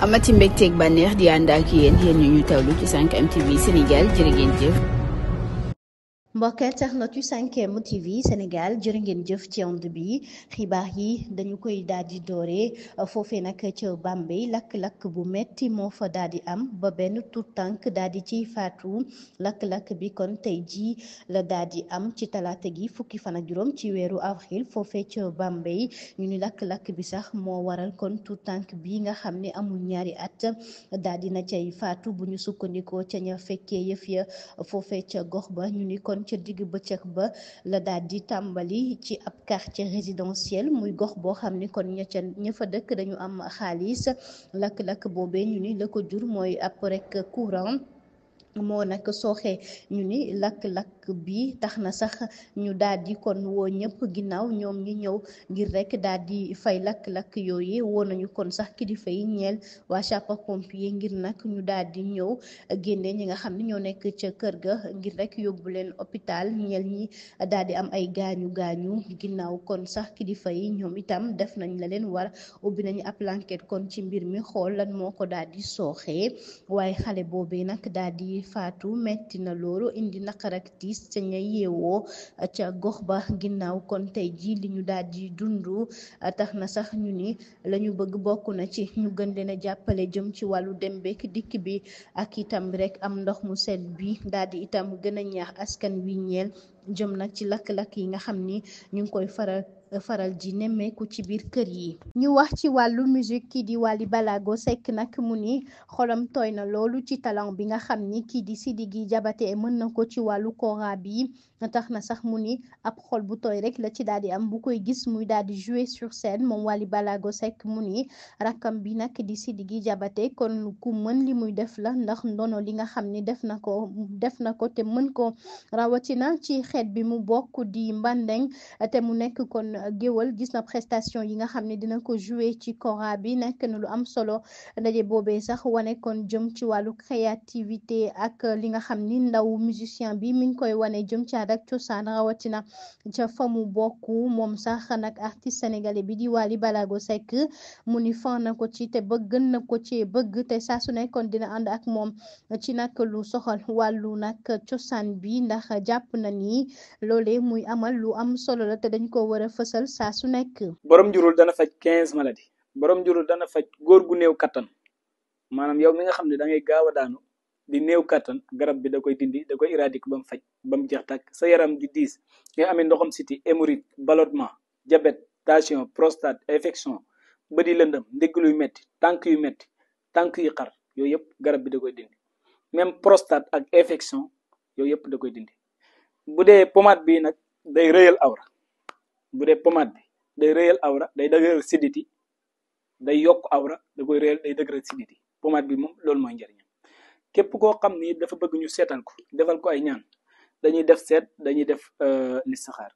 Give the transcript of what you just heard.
amati mbégteeg bànneex di ànd ak yéen ñu tawlu ci 5M TV Sénégal jërë ngeen jëf. mbokk internet yu 5M TV Sénégal jërë ngeen jëf ci ànd bi xibaar yi dañu koy daal di dooree foofee nag ca Bambey lakk-lakk bu metti moo fa daal di am ba benn tout tànk daal di ciy faatu lakk-lakk bi kon tey jii la daal di am ci talaata gi fukki fan ak juróom ci weeru avril foofee ca Bambey ñu ni lakk-lakk bi sax moo waral kon tout tànk bi nga xam ne amul ñaari at daal di na cay faatu bu ñu sukkandikoo ca ña fekkee yëf ya foofee ca gox ba ñu ni kon ca digg bëccëg ba la daal di tàmbali ci ab quartier résidentiel muy gox boo xam ni kon ña fa dëkk dañu am xaalis lakk-lakk boobee ñu ni la ko jur mooy ab rek courant moo nag sooxee ñu ni lakk-lakk bi tax na sax ñu daal di kon woo ñëpp ginnaaw ñoom ñi ñëw ngir rek daal di fay lakk-lakk yooyu woo nañu kon sax kilifa yi ñeel waa sapeur pompier ngir nag ñu daal di ñëw génne ñi nga xam ne ñoo nekk ca kër ga ngir rek yóbbu leen hôpital ñeel ñi daal di am ay gaañu gaañu ginnaaw kon sax kilifa yi ñoom itam def nañ la leen war ubbi nañu ab enquête kon ci mbir mi xool lan moo ko daal di sooxee waaye xale boobee nag daal di faatu metti na loolu indi naqar ak tiis ca ña yeewoo ca gox ba ginnaaw kon tey ji li ñu daal di dundu tax na sax ñu ni la ñu bëgg bokk na ci ñu gën leen a jàppale jëm ci wàllu dem beek dikk bi ak itam rek am ndox mu sell bi daal di itam gën a ñaax askan wi ñeel jëm nag ci lakk-lakk yi nga xam ni ñu ngi koy faral ji nemmeeku ci biir kër yi. ñu wax ci wàllu musique kii di Wally Ballago Seck nag mu ni xolam tooy na loolu ci talent bi nga xam ni kii di Sidiki Diabaté mën na ko ci wàllu kora bi tax na sax mu ni ab xol bu tooy rek la ci daal di am bu koy gis muy daal di jouer sur scène moom Wally Ballago Seck mu ni rakkam bi nag di Sidiki Diabaté kon ku mën li muy def la ndax ndono li nga xam ni def na ko te mën ko rawatina ci xeet bi mu bokk di Mbandeng te mu nekk kon géwal gis na prestation yi nga xam ne dina ko jouer ci kora bi nekk na lu am solo ndaje boobee sax wane kon jëm ci wàllu créativité ak li nga xam ni ndaw musicien bi mi ngi koy wane jëm ci aada ak cosaan rawatina ca fa mu bokk moom sax nag artiste sénégalais bi di Wally Ballago Seck mu ni fan na ko ci te gën na ko ci bëgg te saa su nekkoon dina ànd ak moom ci nag lu soxal wàllu nag cosaan bi ndax jàpp na ni loolee muy amal lu am solo la te dañ ko war a fësal saa su nekk. borom njurul dana faj 15 maladies borom njurul dana faj góor gu néew kattan maanaam yow mi nga xam ne da ngay gaaw a daanu di néew kattan garab bi da koy dindi da koy éradiquer ba mu faj ba mu jeex tàkk sa yaram di diis nga amee ndoxam siti hémorroïde ballonnement diabète tension prostate infection bët yi lëndëm ndigg luy metti tànk yu xar yooyu yëpp garab bi da koy dindi même prostate ak infection yooyu yëpp da koy dindi. bu dee pommade bi nag day rëyal awra day dëgëral siditi day yokk awra da koy rëyal day dëgëral siditi pommade bi moom loolu mooy njëriñam képp koo xam ni dafa bëgg ñu seetal ko defal ko ay ñaan dañuy def seet dañuy def listixaar